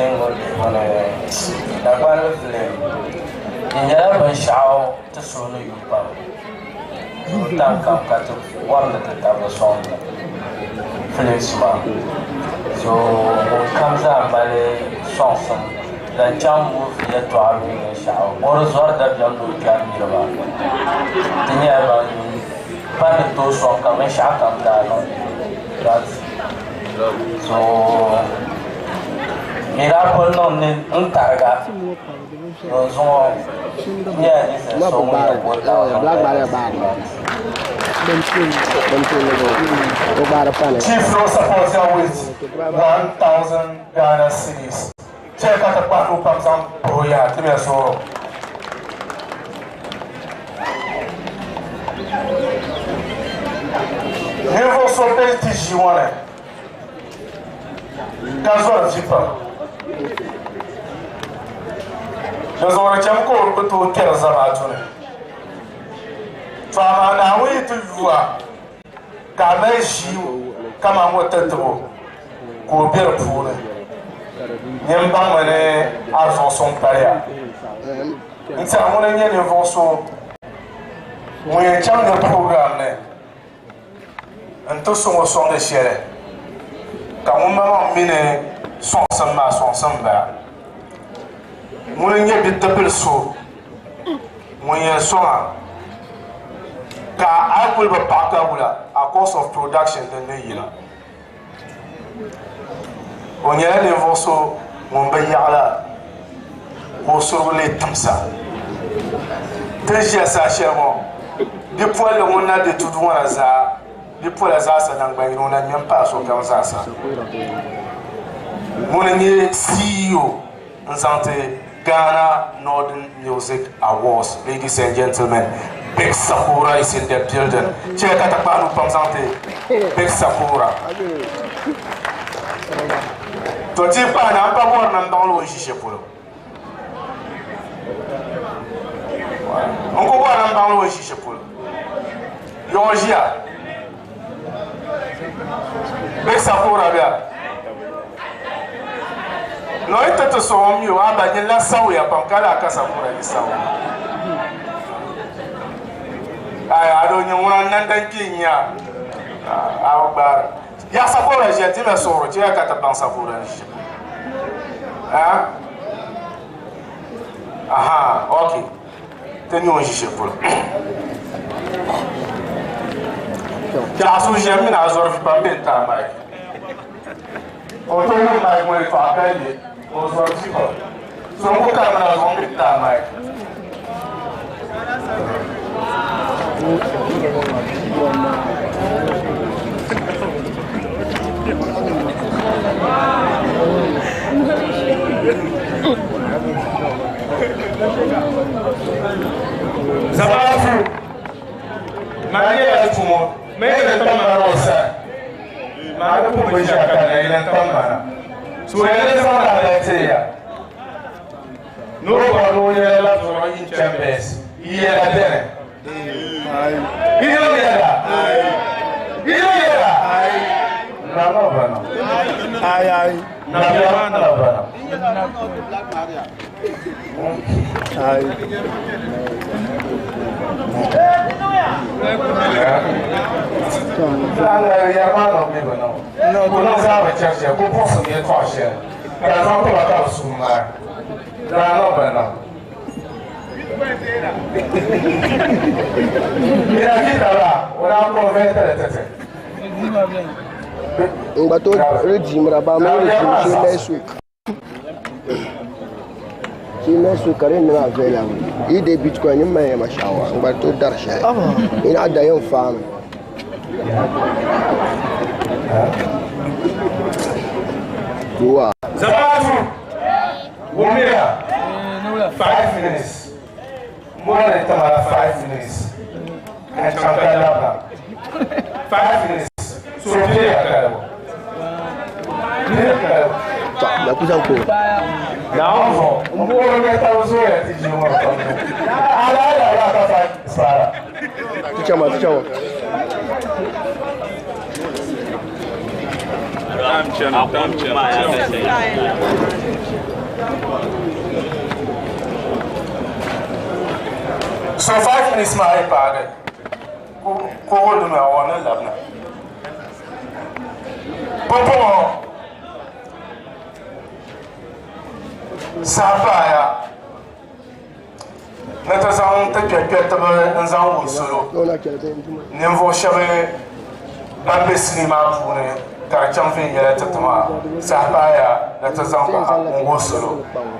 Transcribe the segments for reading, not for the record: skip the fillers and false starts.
silimiinsi ŋɔ puuni Dagbanli filim di nyɛla binshɛɣu ti suhu ni yu pam tam kam ka ti bɔri ni ti tabili sɔŋdi filinsi maa so ŋun kam zaa mali sɔŋsim zaŋ chaŋ movie yɛltɔɣa mini binshɛɣu o di zɔri dabiɛm ni o kpɛri niriba ti nyɛla ban pa ni tooi sɔŋ ka binshɛɣu kam daa niŋ that so mi daa pun niŋ ni n tariga din zuŋɔ nyɛla ninsal so ŋun yɛn ka o Chief Law supports with 1,000 Ghana cedis. Chɛ ka ti kpahi nuu pam zaŋ puhi o yaha, timiya suɣuro. Ninvuɣ so be ti ʒii ŋɔ ni ka zɔri vi pam. Di zuɣu di chɛmi ka o bi tooi kpɛri zamaatu ni. To amaa Naawuni yi ti yu a ka a mali ʒii kaman ŋɔ ti tib o ka o be di puuni, nyin baŋmi ni a zuɣu suŋ paliya. N tɛha ŋuni n-nyɛ ninvuɣ so ŋun yɛn chaŋ nir program ni nti sɔŋ o sɔŋdi shɛli ka ŋun maŋmaŋ mi ni sɔŋsim maa sɔŋsim m-bala. Ŋuni n-nyɛ bidibbil so ŋun yɛn sɔŋ a ka a yi kuli bi paɣi ka wula a cost of production din ni yina. O nyɛla ninvuɣ so ŋun bi yaɣi la ka o surugu leei timsa. Ti ni ʒiya saha shɛli ŋɔ, bipolli ŋun na be tudu ŋɔ na zaa, bipola zaasa naŋgban yini, o na ŋme m-paai sokam zaasa. Ŋuni n-nyɛ CEO n-zaŋ ti Ghana Northern Music Awards. Ladies and gentlemen, Big Sakura is in the building. Chɛ ka ti kpahi nuu pam zaŋ ti Big Sakura. To ti kpahi na, m pa bɔri ni m baŋ li o ni ʒi shɛli polo. N ku bɔri ni m baŋ li o ni ʒi shɛli polo. Yɔŋɔ ʒiya. Big Sakura bɛ a. No yi ti ti sɔŋ mi o, a ba nyin la sawiya pam ka laa ka Sakura yi sawi. Ai a do nyin ŋuna nandan kpee n-nyɛ a, a bi gbaari. Ya Sakura ʒiya ti na suhuri chɛ ka ti baŋ Sakura ni ʒiya. Ha? Aha, okay. Ti ni o ni ʒi shɛli polo. Kpɛɣu so ʒiya mini a zɔri vi pam bɛ n-taai mic. Ka o tooi niŋ mic ŋɔ yɛltɔɣa ka ye ka o zɔri vi pam. So n-ku karimina zuɣu m-bi taai mic. Zamaatu maa nyɛla tumo mini di tam mana o sani maa di pun bi ʒiya ka na yi lan tam mana so yɛli zaŋ lahabali ti ya ni o bɔri ni o yɛla la zuɣu in chambers yi yɛla beni yi niŋ yɛla yi niŋ yɛla na no bana na biɛla na bana N gba tooi redeemira ba mini redeem shee next week. Shee next week ka di yɛn niŋ available. Yi deei bitcoin ni mali ma shaawa n gba tooi dari shɛli. Yi naɣ da yɛn faami. Duwa. Zamaatu wumiya 5 minutes more than tamara 5 minutes and chaŋ ka labina 5 minutes so piya kalibu piya kalibu. Da kusan ko. Naawuni zuɣu n buɣiri ni tabi zooya ti ʒii ŋɔ pam ala ala ala ka 5 minutes paara. Ti chama, ti chama. So 5 minutes maa yi paagi kuɣu dumi a ni labina. Pumpɔŋɔ saha paaya ni ti zaŋ ti kpɛrikpɛritiba n-zaŋ wuhi salo ninvuɣ shɛba ban be sinii maa puuni ka di chaŋ viɛnyɛla ti ti maa. Saha paaya ni ti zaŋ ba n-wuhi salo.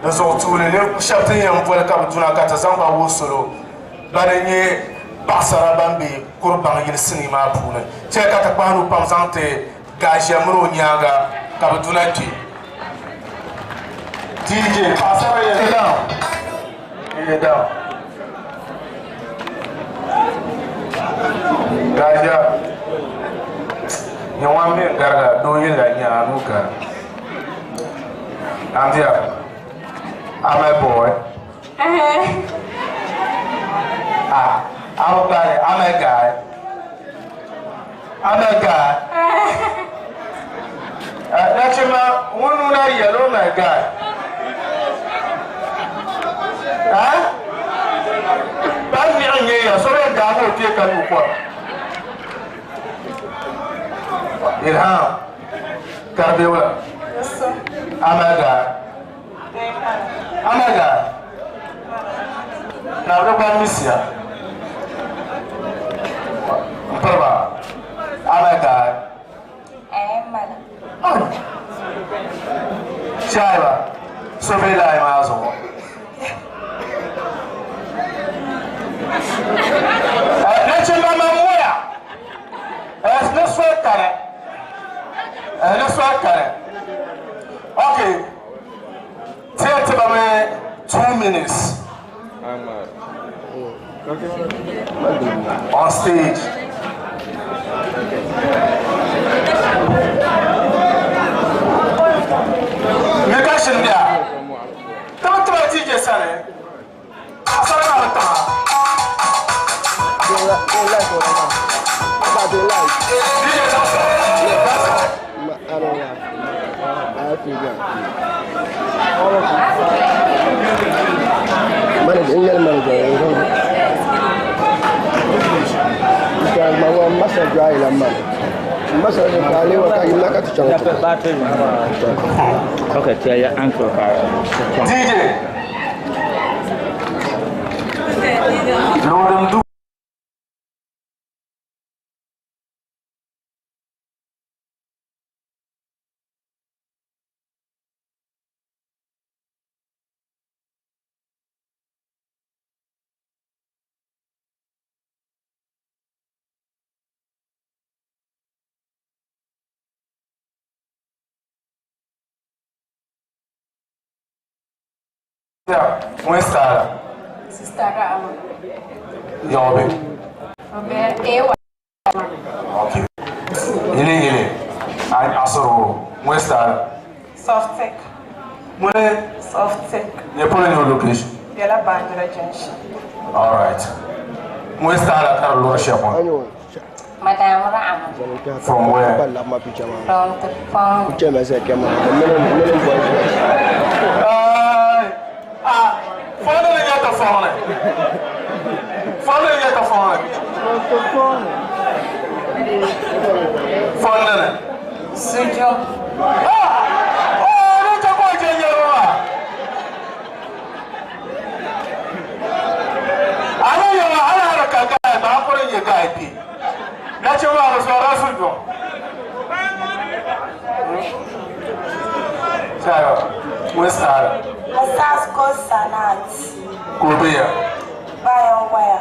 Di zuɣu tuuli ninvuɣ shɛba ti ni yɛn boli ka bɛ duna ka ti zaŋ ba wuhi salo bana n-nyɛ paɣisara ban be kuribaŋ yili sinii maa puuni. Chɛ ka ti kpahi nuu pam zaŋ ti Gaʒia mini o nyaaŋa ka bɛ duna kpe. DJ, paɣasara yɛ down. Yɛ down. Gaʒia, nyɛ ŋun bɛ gariga doo yilla nyɛ a nuu gari. Amdia, I'm a boy. Ah, I'm a guy. I'm a guy. I'm a guy. Nachima, ŋun nuna yɛl o my guy. Eh? Pa viɣu n-nyɛ ya, so bɛn daagi o kpee ka nyu kom. Ilham, ka di be wula? I'm a guy. I'm a guy. Na di gba misiya. M piriba, I'm a guy. Shaiba, so be layi maa zuɣu. Nachimba man moya, ni soli kani, ni soli kani. Okay, tiɛ tiba mi 2 minutes on stage. Mi ka shini bia, tiba tiba DJ sani, paɣasara maa bi tiŋa. DJ zaŋ. Manager, manager. Masa dry la man. Masa dry wa ka yimna ka ti chaŋ ti. Okay, tell your uncle car. DJ. Lord du Yeah, when start? Sister Rama. Yobe. Obe Ewa. Okay. Ile ile. Asoro. When start? Softec. When Softec. you put in your location. Yala Bandra Junction. All right. When start at our Lordship one? Madam Rama. From where? From the phone. Finally get the phone. Finally get the phone. Finally. Sujo. Ah! Oh, don't you go to your I know you are a guy, but I'm putting your guy. That's your mother, so that's your. Sarah, where's Sarah? Asasko Sanat. Kobe. Bayan wire.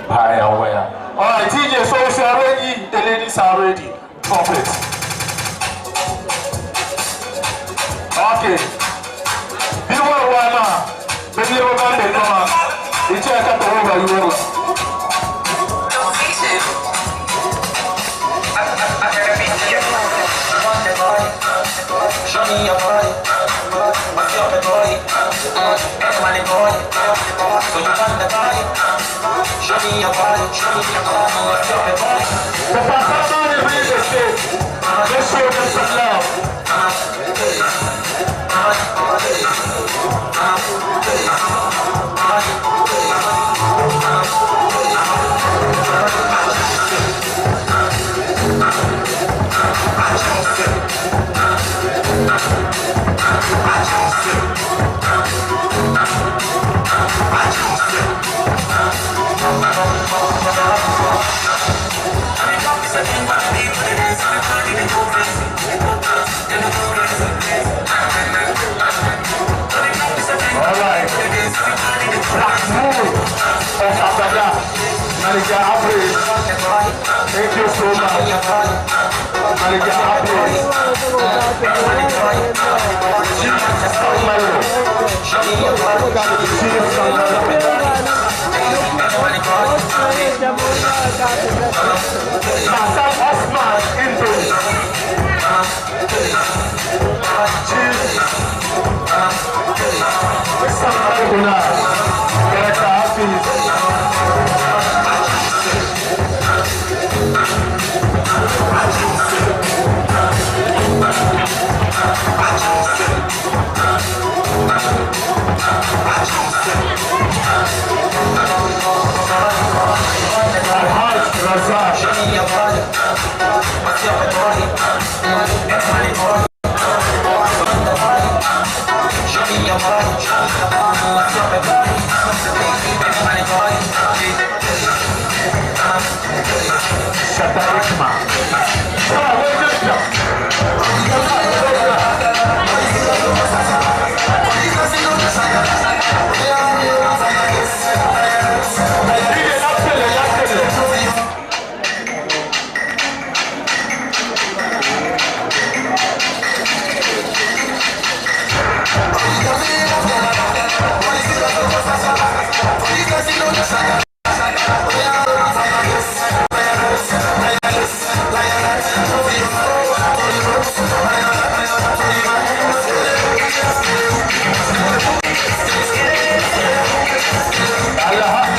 Bayan wire. All right, TJ, so if you are ready, the ladies are ready. Drop it. Okay. Bí wọ́n wá náà, bí ní wọ́n bá ń bẹ̀ náà, ìjẹ́ ẹ̀ka tó wọ́n bá yí wọ́n lọ. Show me your body, I feel the body, everybody body. So you want the body? Show me your body, show me your body, I feel the body. The pastor is really the stage. Let's show them some love. Manager April, thank you so much. Manager April. Chief Samuel. Chief Samuel. Hassan Osman Indri. Chief Samuel Guna. Director Hafiz. Alhaj Razak. Shata Ikma. Ah, wait a minute. DJ, laptele, laptele. Allah.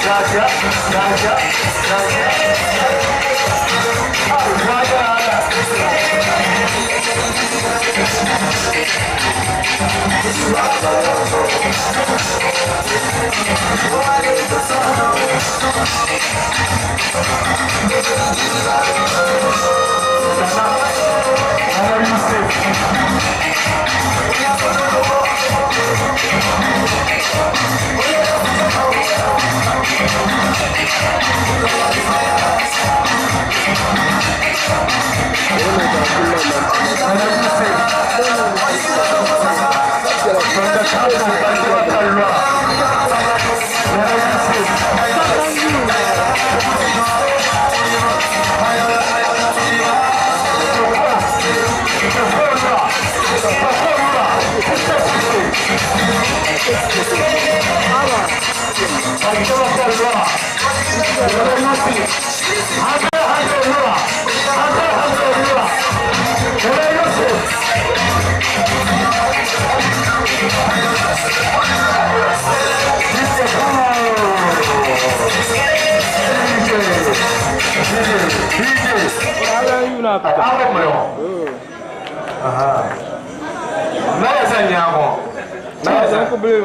Gracias, gracias, gracias. Vaya, Nana Yusuf. Nana Yusuf. From the capital, Bandiwa Kalwa. Nana Yusuf.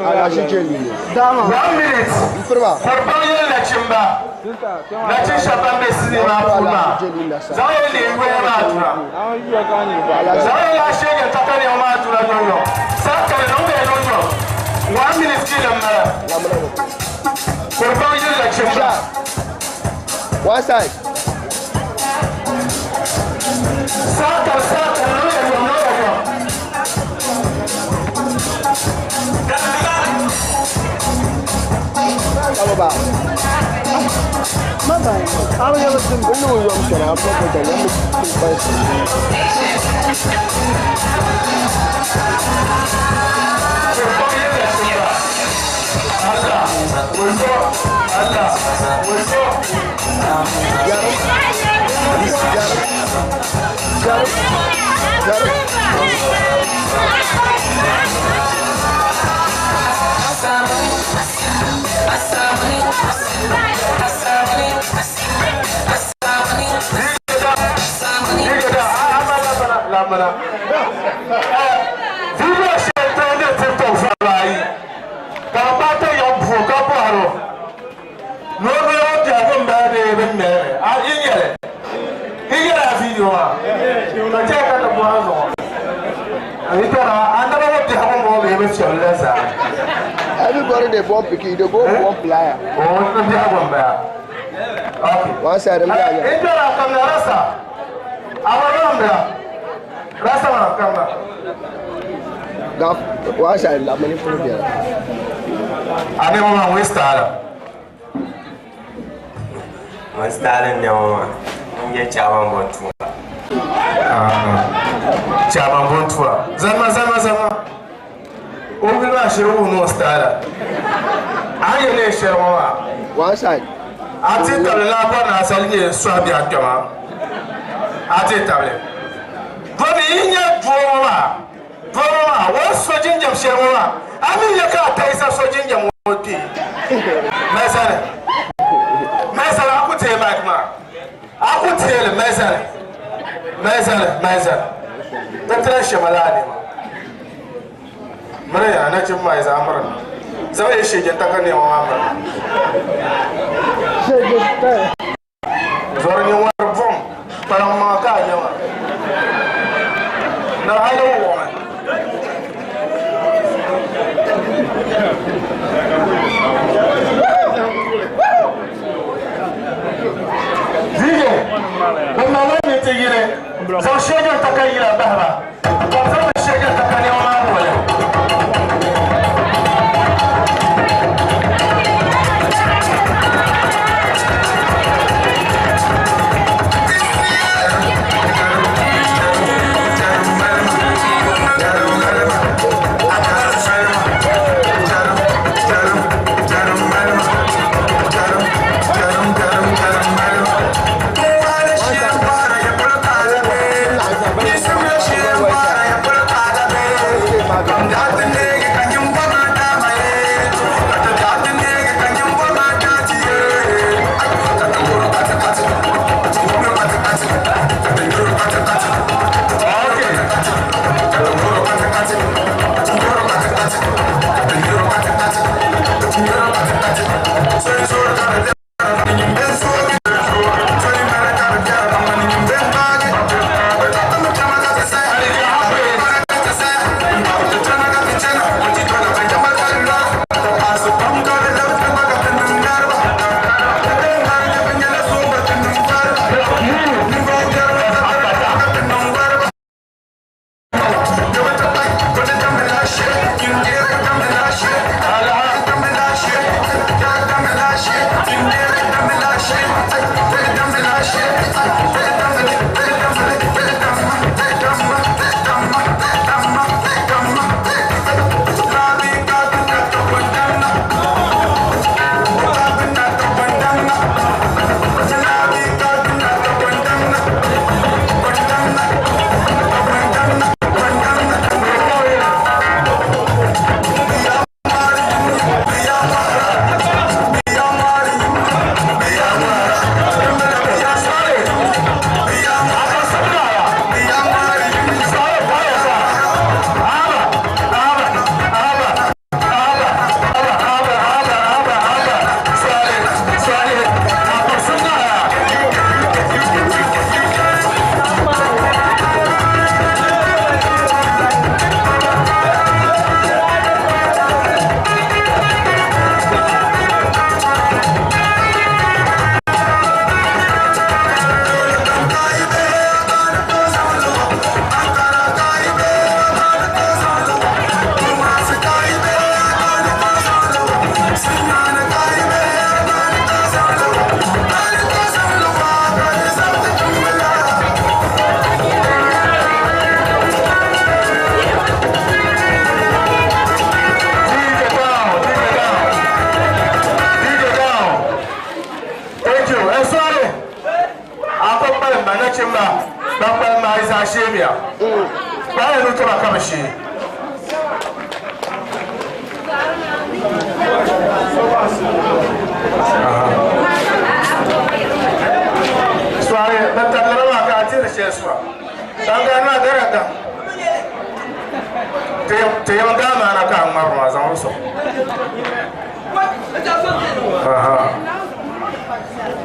Alaji jeli. One minute. Mfirba. Korban yɛn nachimba. Nachin shɛba ban bɛ sinii maa puuni maa. Zaŋ yɛn leei waya maa tura. Zaŋ yɛn lahi sheegi takariya maa tura nyɔnyɔ. Saa kari niŋ bɛ nyɔnyɔ. One minute kila m-bala. Korban yɛn nachimba. One side. Saa kari saa kari niŋ bɛ nyɔ niŋ bɛ nyɔ. Kama ba. Wani wo yom sɔrɔ a bɔ bɔ ne bɛ ba Korban yɛn nachimba. Allah. Woso. Allah. Woso. Yaram. Yaram. Yaram. Yaram. Asam, asam, Everybody dey born pikin, you dey go born plier. O n biɛhigu n bala. Okay. One side m daa nyɛ. N biɛla kamina rasa. Awɔ n bila. Rasa maa kamina. Gaf one side la mani polo biɛla. A nɛma maa ŋun style. Ŋun style nɛma maa n nyɛ Chairman Bontua. Chairman Bontua. Zama zama zama. O wuli maa shiri wuhi ni o style. A ni yɛ neen shɛli ŋɔ maa. One side. A ti tabili laa bɔri ni asali nyɛ sɔhi bɛ a kpɛma. A ti tabili. Domi yi nyɛ doo ŋɔ maa, doo ŋɔ maa, o ni so jinjam shɛli ŋɔ maa, a mi nya ka a tayisa so jinjam ŋɔ kpee. Mɛsani, mɛsani, a ku teei mic maa. A ku teei li, mɛsani, mɛsani, mɛsani. Ti tira shɛma laa nɛma. Miri ya, nachimba maa yi zaa miri na. Zaŋ ya sheejinta ka nɛma maa miri na. Zɔri nyɛ ŋɔri buɣim kpalaŋ maa ka a nya maa. Ni hali wuɣimi. DJ, bɛ malila minti yini zaŋ sheejinta ka yila bahi ba. Ka bɛ zaŋ bɛ sheejinta ka nɛma maa boli.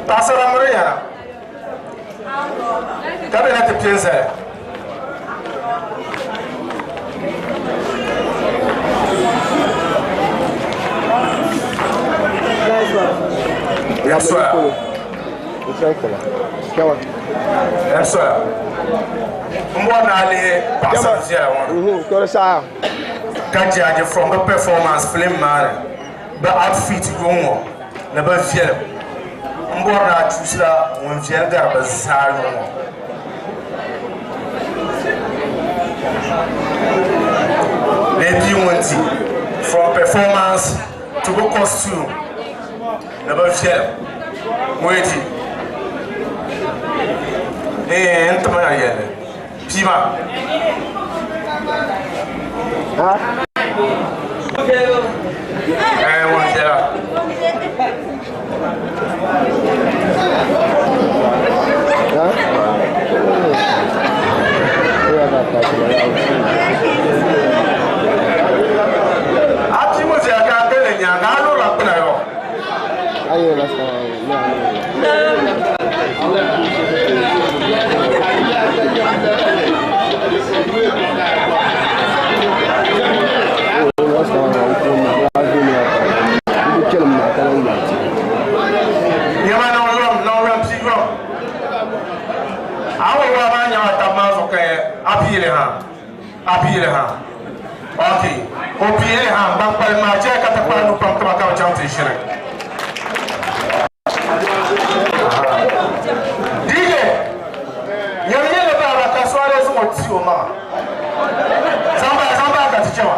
Paɣasara miri yana ka bɛ na ti piɛ n-zaya. Soya. M soya. N bɔri ni a lihi paɣasari viɛla ŋɔ ka judge from bɛ performance film maa ni, bɛ outfit yuŋ ŋɔ ni bɛ viɛlim. N bɔri ni a choose la ŋun viɛli gari bɛ zaa yuŋ ŋɔ. Bee bia ŋun di from performance to bɛ costume ni bɛ viɛlim ŋun yi di ee n timi na yɛlli bia maa. Ɛɛ ŋun viɛla. A bia ŋɔ viɛla ka a gili nyaaŋa a lurila kpina yɔ. Nyɛma niŋ yom, niŋ yom, pii yom. A ni waa maa nyɛma tab maa zuɣu ka a piili ha, a piili ha. Ok, o piili ha, ban kpalim maa chɛ ka ti kpahi nu pam tima ka bi chaŋ ti ʒini. DJ, nyɛmi nyɛla baaba ka Suarez ŋɔ ti o maŋa. Zaŋ bahi, zaŋ bahi ka ti chɛ ma.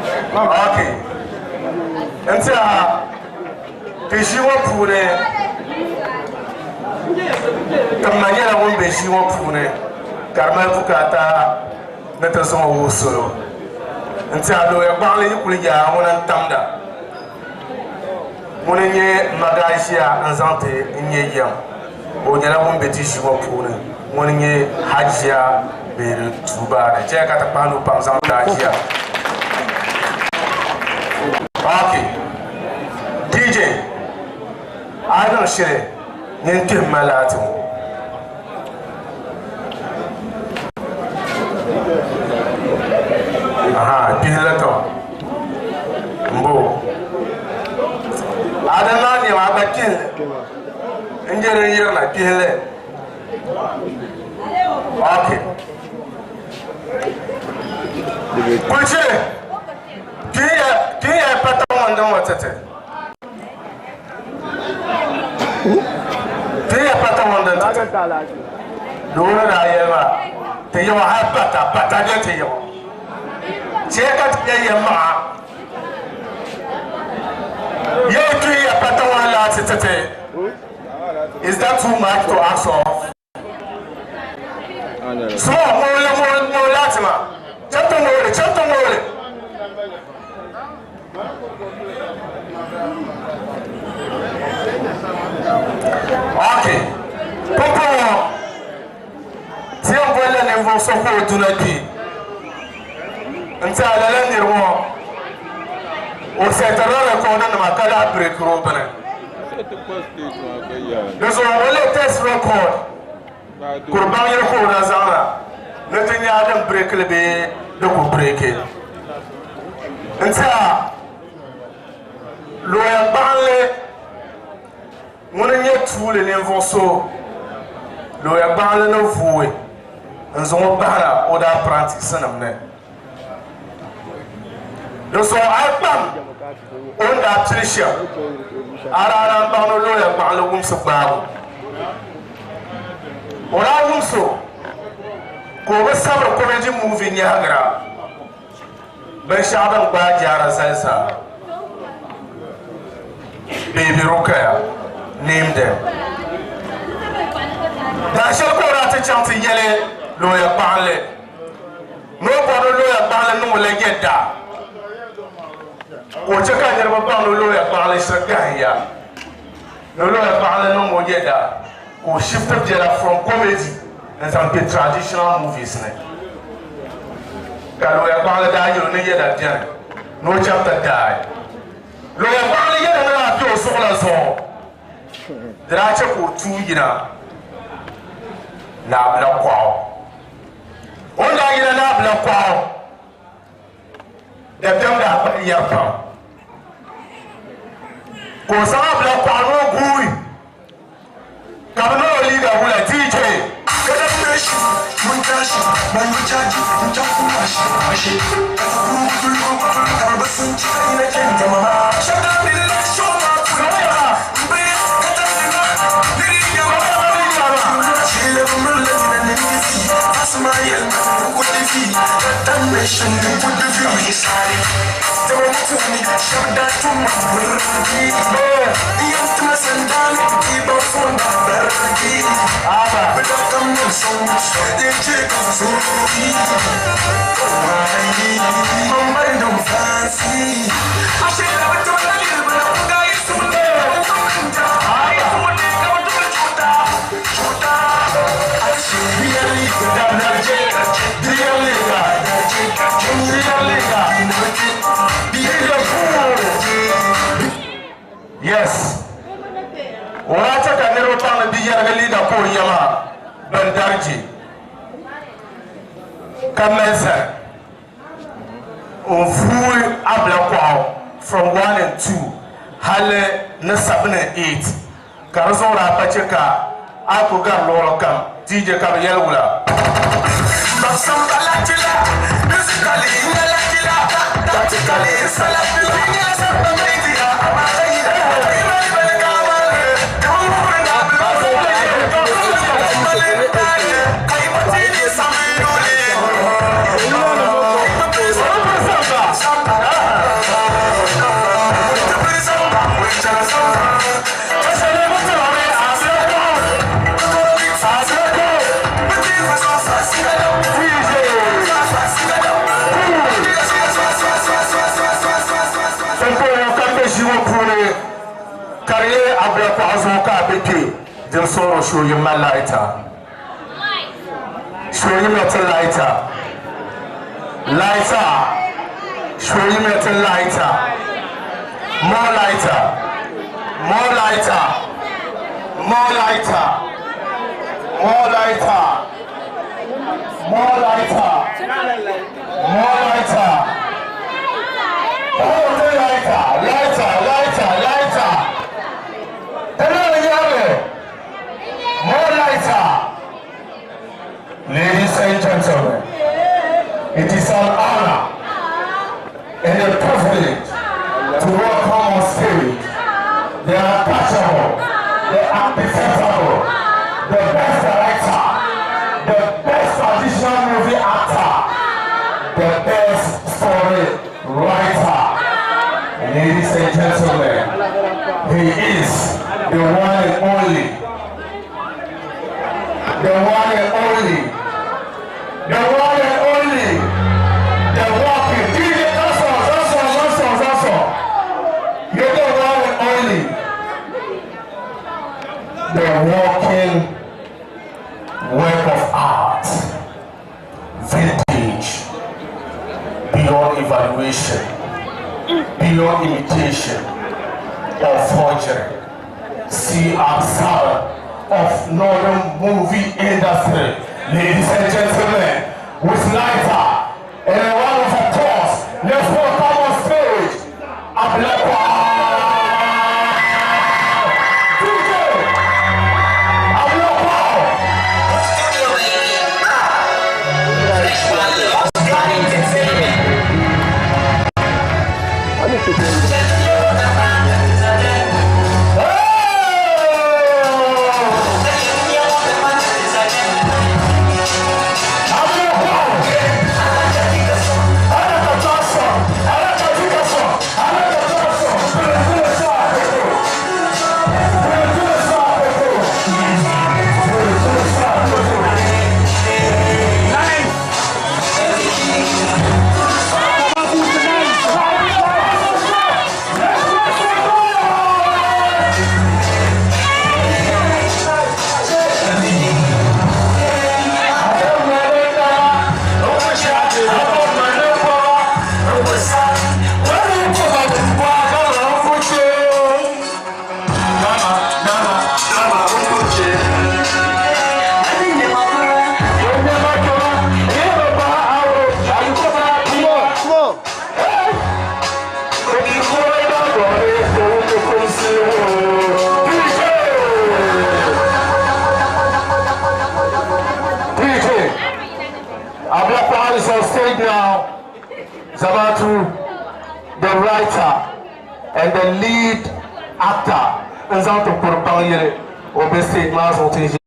Okay. N tiɛha ti ʒii ŋɔ puuni ti ma nyɛla ŋun be ʒii ŋɔ puuni ka di mali bukaata ni ti zaŋ o wuhi salo. N tiɛha looya gbaɣili yi kuli yaa ŋuna n-tamda. Ŋuni n-nyɛ Magaʒia n-zaŋ ti n-nyɛ yɛm. O nyɛla ŋun be ti ʒii ŋɔ puuni. Ŋuni n-nyɛ Hajia Mary Tuubaani. Chɛya ka ti kpahi nuu pam zaŋ ti Hajia. Ok. DJ, a yi niŋ shili nyin kpihim ma laati ŋɔ. Aha, kpihim li tɔ. M-bo. A di niŋ nɛma a gba kpihim li. N je din yirina kpihim li. Ok. Kulichili, kpihim ya pata ŋɔ n-niŋ ŋɔ ti ti. Kpihim ya pata ŋɔ n-niŋ ti ti. Doo ni daa yɛli maa, ti yaɣi hali pata, pata bɛ ti yaɣi. Chɛ ka ti nya yɛlimaŋa. Yɛli kpihim ya pata ŋɔ laati ti ti. Is that too much to ask of? Small, ŋɔli, ŋɔli, ŋɔli laati maa. Chɛ ti ŋɔli, chɛ ti ŋɔli. Okay. Pumpɔŋɔ, ti yɛn bolila ninvuɣ so ka o duna kpi n-ti a lala nir ŋɔ o sɛtirila rɛkɔɔdinima ka lahi bireekiri o bini. Di zuɣu o latest record kuri baŋ yili ka o na zaŋ na ni ti nya din bireeki li bee di ku bireeki. N-ti a looya gbaɣinli Ŋuni n-nyɛ tuuli ninvuɣ so looya gbaŋli ni vuui n-zaŋ o bahina o daa pirantiisinim ni. Di zuɣu a yi kpam o ni daa pili shɛm, a daa naan baŋ ni looya gbaɣinli wumsi gbaabu. O daa wums o ka o bi sabiri comedy movie nyɛhigira binshɛɣu din gbaai jaara zali zaa. Baby Rukaya, name them. Dahinshɛli ka o daa ti chaŋ ti yɛli looya gbaɣinli ni o bɔri ni looya gbaɣinli niŋ o la yɛda ka o chɛ ka niriba baŋ ni looya gbaɣinli shiri gahiya ni looya gbaɣinli niŋ o yɛda ka o shift biɛla from comedy n zaŋ kpe traditional movies ni ka looya gbaɣinli daa yɛl o ni yɛda bɛni ni o chaŋ ti daai looya gbaɣinli yɛda ni daa be o zuɣu la zuɣu di daa chɛ ka o tuui yina ni Abila kɔɣu. O ni daa yina ni Abila kɔɣu, dabiɛm daa kpahi yɛri pam ka o zaŋ Abila kɔɣu ni o guui ka bɛ niŋ o liiga wula DJ. Yes. O daa chɛ ka niriba baŋ ni bɛ yɛrigi liiga ka o yɛ maa bɛn dariji ka mali sani n-vuui Abila kɔɣu from 1 and 2 hali ni 7 and 8 ka di zuɣu daa pa chɛ ka a ku gari luɣili kam DJ ka bɛ yɛli wula. Ka di nyɛ a bila kuɣa zuɣu ka a be kpe din soori shooyim ma laita. Shooyim ya ti laita. Laita. Shooyim ya ti laita. More lighter. More lighter. More lighter. More lighter. More lighter. More lighter. Oh, the lighter. Lighter, lighter, lighter. More lighter. Ladies and gentlemen, it is an honor and a privilege to welcome on stage the untouchable, the undefeatable, the best director, the best traditional movie actor, the best story writer. Ladies and gentlemen, he is the one and only, the one and only, the one and only, the walking DJ. That's all, that's all, that's all, that's all. You're the one and only, the walking work of art, vintage, beyond evaluation, beyond imitation or forgery. CR7 of Northern Movie Industry. Ladies and gentlemen, with lighter and a round of applause, let's welcome on stage Ablekwa. DJ Ablekwa. is on stage now. Zamaatu, the writer and the lead actor n zaŋ ti kuri baŋ yili o be stage maa zuɣu ti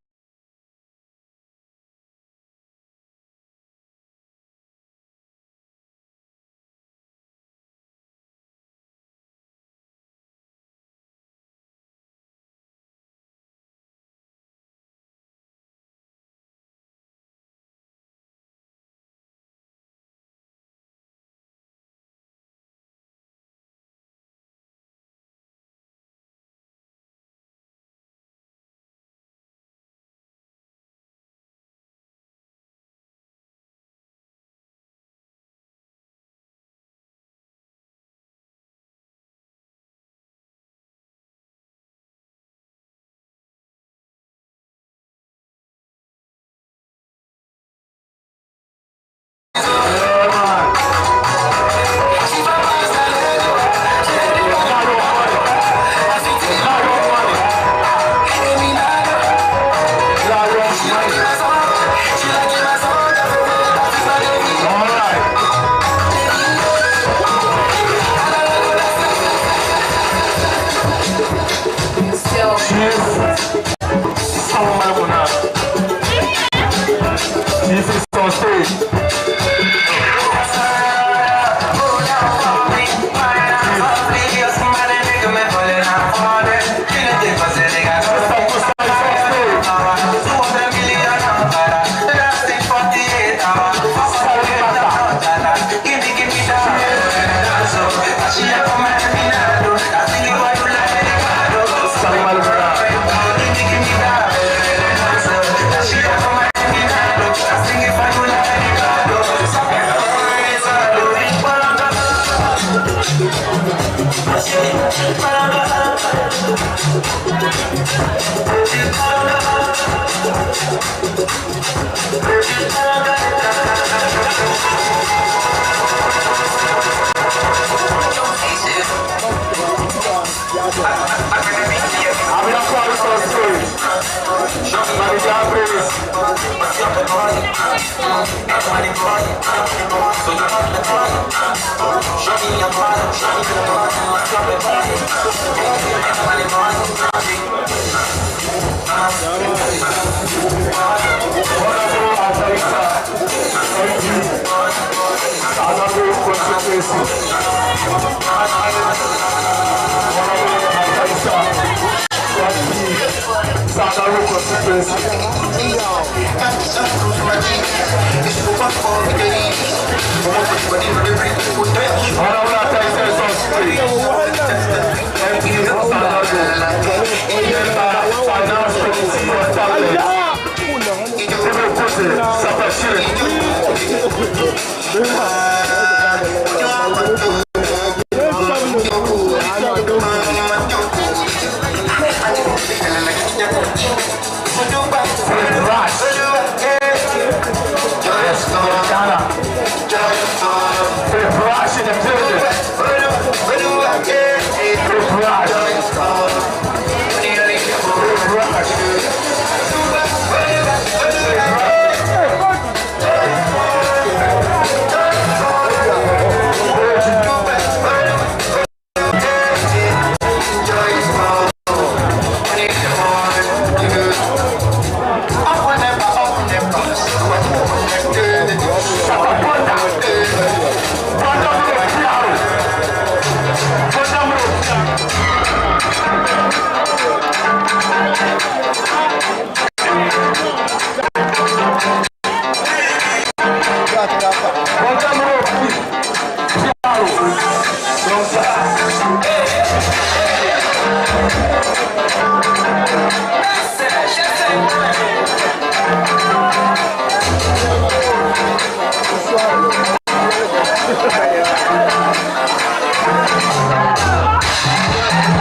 Thank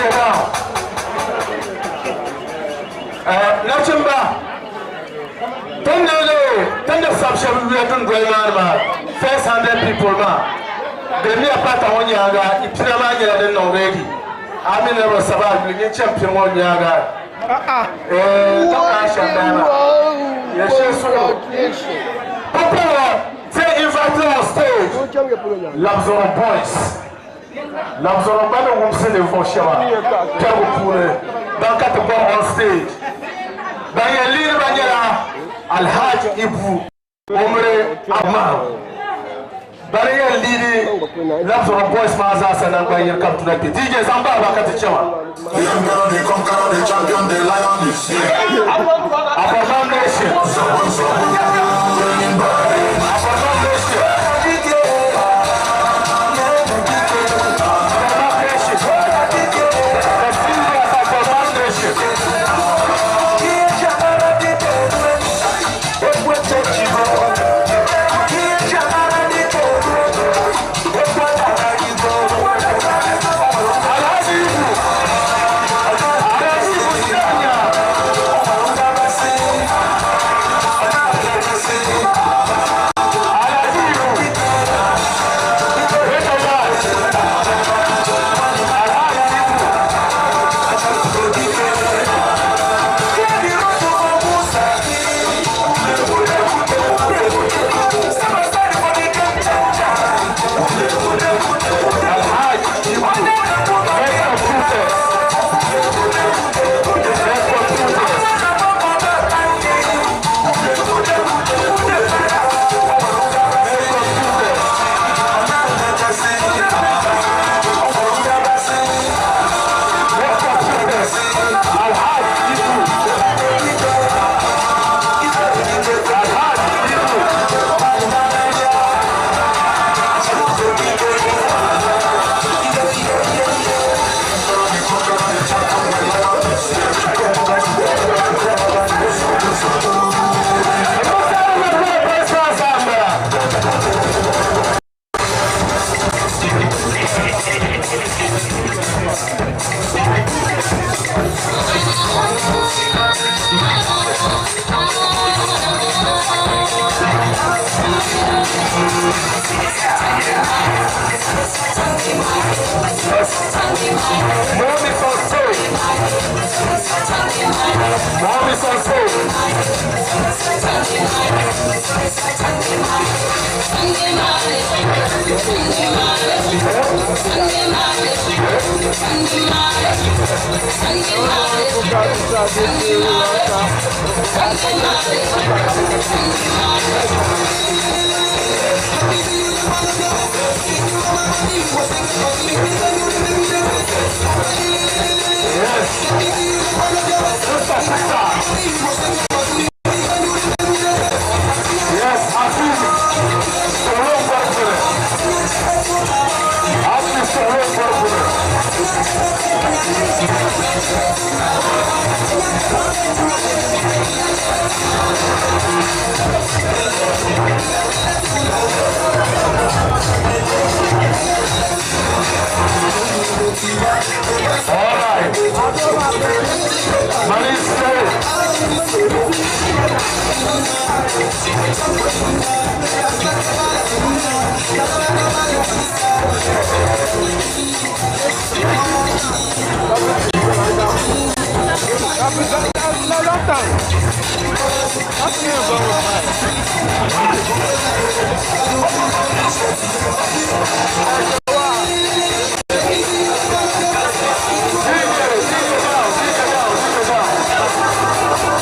DJ down. Nachimba. Tende sab shɛba yuya dundoli maa ni maa first 100 people maa demi a pata ŋɔ nyaanga i pina maa nyɛla din niŋ ready a mi ni bi saba a yuli nyin chɛni pini ŋɔ nyaanga ka kaa shɛm daa maa yɛ shee suɣu papa ti invite on stage Labzoro boys Labzoro gba ni wumsi ninvuɣu shɛba kpɛrigu puuni ban ka ti bɔri on stage ban yɛn liiri ba nyɛla Alhaji Ibu Umre Abmaru bari yɛn liidi Labzoro boys maa zaasa nangbani yiri ka bi tuna kpɛ DJ zaŋ bahi ba ka ti chɛma. The emperor, the conqueror, the champion, the lion is here. Abadan nation. Abadan nation. Abadan nation. The symbol of Abadan nation. Alhaji Ibu. Alhaji Ibu Shanya. Alhaji Ibu. Wait a while. Alhaji Ibu. Alhaji Ibu. Make computers. Make computers. Make computers. Make computers. Alhaji Ibu. Alhaji Ibu. Mom is on stage. Mom is on stage. Yes. Sister, sister. Yes, Afiz. Sọ̀rọ̀ gbọ́dọ̀. Afiz sọ̀rọ̀ gbọ́dọ̀. All right. Money stay.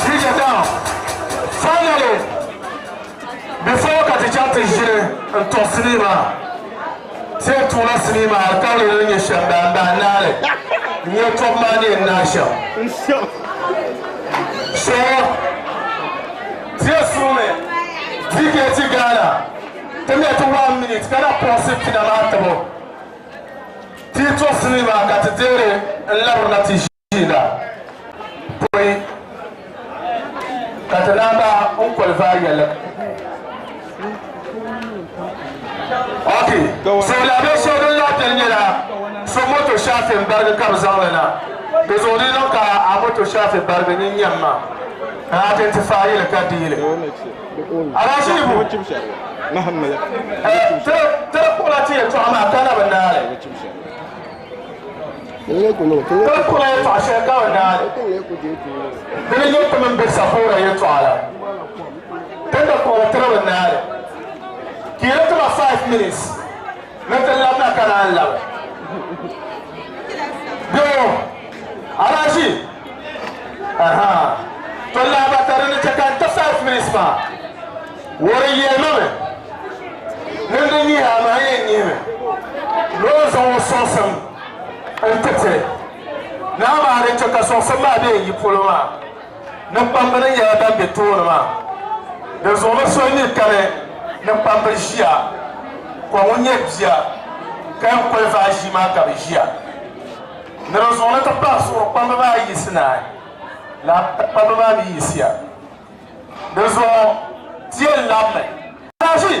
DJ down. Finally, before Katichati ʒini n tuɣi sinii maa ti yɛn tuɣila sinii maa alikauli ni nyɛ shɛm baa baa naali n nyɛ tɔbu maa ni yɛn naai shɛm. So ti yɛn suumi DKT Ghana ti mi ti 1 minute ka na pɔsi pina maa tibu ti tuɣi sinii maa ka ti deeri n labirina ti ʒiina pɔi ka ti naan ba n qualify yɛlli. Okay, so labɛ shɛli din lahi biɛni nyɛla so moto shafi Shafi n-barigi ka bɛ zaŋ li na. Di zuɣu di niŋ ka a moto Shafi barigi nyin nyam ma ka a ti nti faai yili ka deei li. Alaashibu, Ti di kpuɣila ti yɛltɔɣa maa ka na bi naai li. Ti di kpuɣila yɛltɔɣa shɛli ka bi naai li. Di ni nyɛ ti mini bɛ safoora yɛltɔɣa la. Ti ni di kpuɣili ti di bi naai li. Ka yi di ti ma 5 minutes. Ni ti labina ka naan labi. Doo, a daa ʒi? Aha. To lahiba ka di ni chɛ ka n ti 5 minutes maa. Wori yɛlimi mi ni n di nyihi a maa yɛn nyihimi ni o zaŋ o sɔŋsim n-ti ti. Naa maa din chɛ ka sɔŋsim maa be yi polo maa ni kpamba ni nyɛla ban be tooni maa. Di zuɣu ni so mi kani ni kpamba ʒiya ka ŋun nyɛ bia ka yɛn koli vaai ʒii maa ka bɛ ʒiya. Ni di zuɣu ni ti pahi suɣuri kpamba maa yiɣisi naai, lala kpamba maa mi yiɣisiya. Di zuɣu ti yɛn labimi. Alahachi,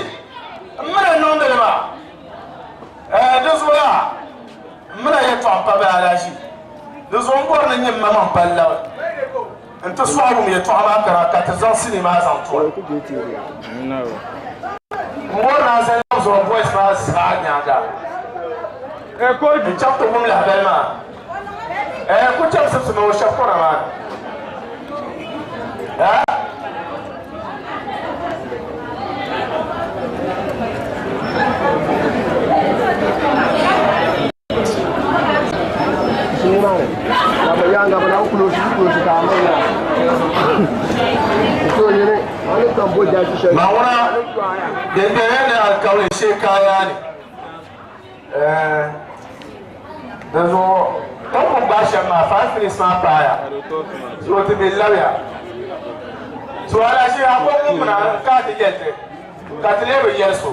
m mi ni niŋdi li maa. Ɛɛ, di zuɣu yaa, m mi na yɛtɔɣa m-pa bɛ alahachi. Di zuɣu m bɔri ni nyɛ m maŋmaŋ pali labi nti sɔɣi wum yɛtɔɣa maa kara ka ti zaŋ sinii maa zaŋ tuhi. M bɔri ni a zali Labzɔɔ boys maa zaa nyaaŋa n-chaŋ ti wum lahabali maa. Ɛɛ, ku chaŋ zibisi mi o shɛb kɔna maa ni. Ɛɛ. Naawuni din bɛ ni alikauli shee kaaya ni di zuɣu ka ku gbaai shɛm maa 5 minutes maa paaya so ti bi labiya so alashi a ko ŋun mina ka ti yɛli ti ka ti lee bi yɛli so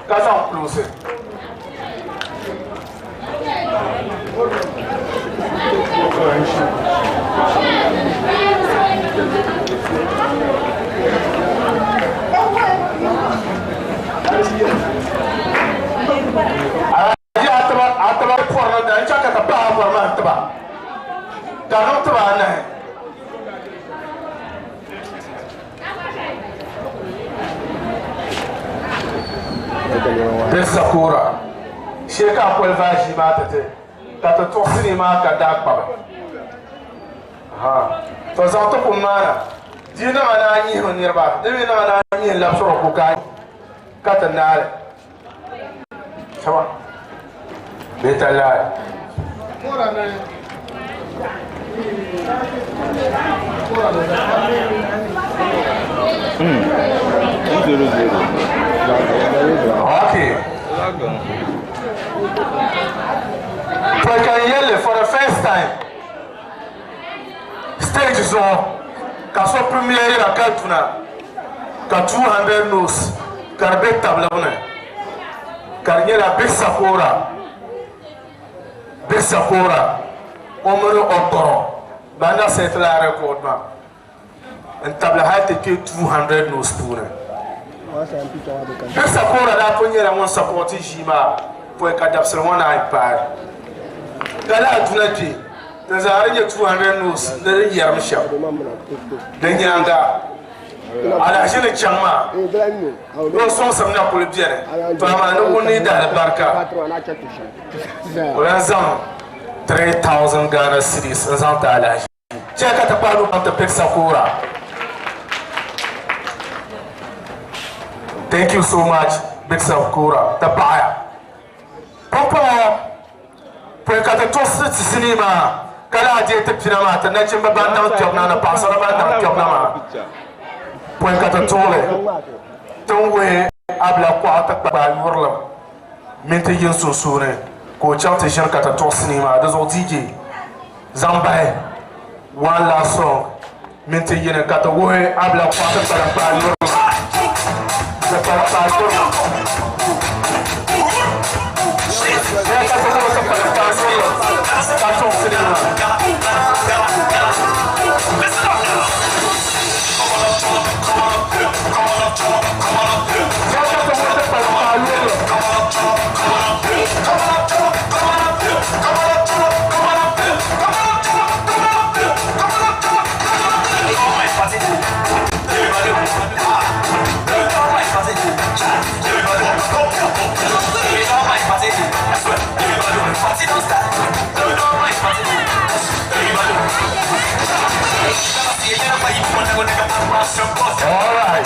ka zaŋ kulisi. Alaji a tiba pɔri ni da n-chaŋ ka ti pahi a bɔri maa n-tiba ka niŋ tiba anahi. Di sakura shee ka a koli vaai ʒii maa ti ti ka ti tuɣi sinii maa ka daa kpabi. To zaŋ ti kum maa na di niŋ a naan nyihimi niriba di mi niŋ a naan nyihim labisiri ku ka ka ti naali. Sawa. Bee talahi. Okay. Pɔi yɛlli for the first time stage zuɣu ka so premiere yira ka duna ka 200 notes ka di be tabilibu ni ka di nyɛla Big Sakora Big Sakora o mini o kpɔrɔ ban na settle a record maa n tabili hali ti kpe 200 notes puuni. Big Sakora daa pun nyɛla ŋun sapɔti ʒii maa pɔi ka dabisili ŋɔ naan paai. Ka lala duna kpe ti zaa di nyɛ 200 notes ni di yɛrim shɛm. Di nyaaŋa alahichi ni chaŋ maa ni o sɔŋsim na kuli beni, to amaa ni ŋun ni dahili barika o lan zaŋ 3000 Ghana cedis n-zaŋ ti alahichi. Chɛ ka ti kpahi nuu ti Big Sakura. Thank you so much Big Sakura, ti paɣiya. Pumpɔŋɔ pɔi ka ti tuɣisi ti sinii maa ka lahi deei ti pina maa ti nachimba ban daŋ kpɛbu na ni paɣasara ban daŋ kpɛbu na maa pɔi ka ti tuɣili ti ni wuhi Abila kuɣa ti kpa yurilim mini ti yini sunsuuni ka o chaŋ ti ʒini ka ti tuɣi sinii maa. Di zuɣu DJ zaŋ bahi one last song mini ti yini ka ti wuhi Abila kuɣa ti kpalim paai yurilim ti kpalim paai yurilim. Ka ti wuhi ti kpalim paai yurilim ka tuɣi sinii maa. Ka ti wuhi ti kpalim paai yurilim. All right.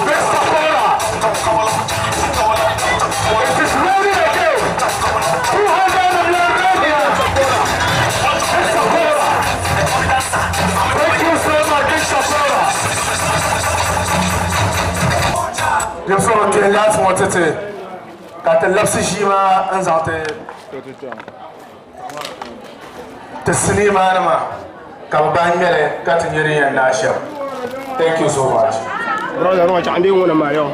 Big Sapora. It is loaded again. 200 of your ready. Big Sapora. Thank you so much, Big Sapora. Yɛm sɔrɔ kpɛ laati ŋɔ ti ti ka ti labisi ʒii maa n zaŋ ti ti sinii maa nima ka bi ban ŋmɛli ka ti nyɛ din yɛn naai shɛm. Thank you so much. Brother, no, chandi ngona ma yo.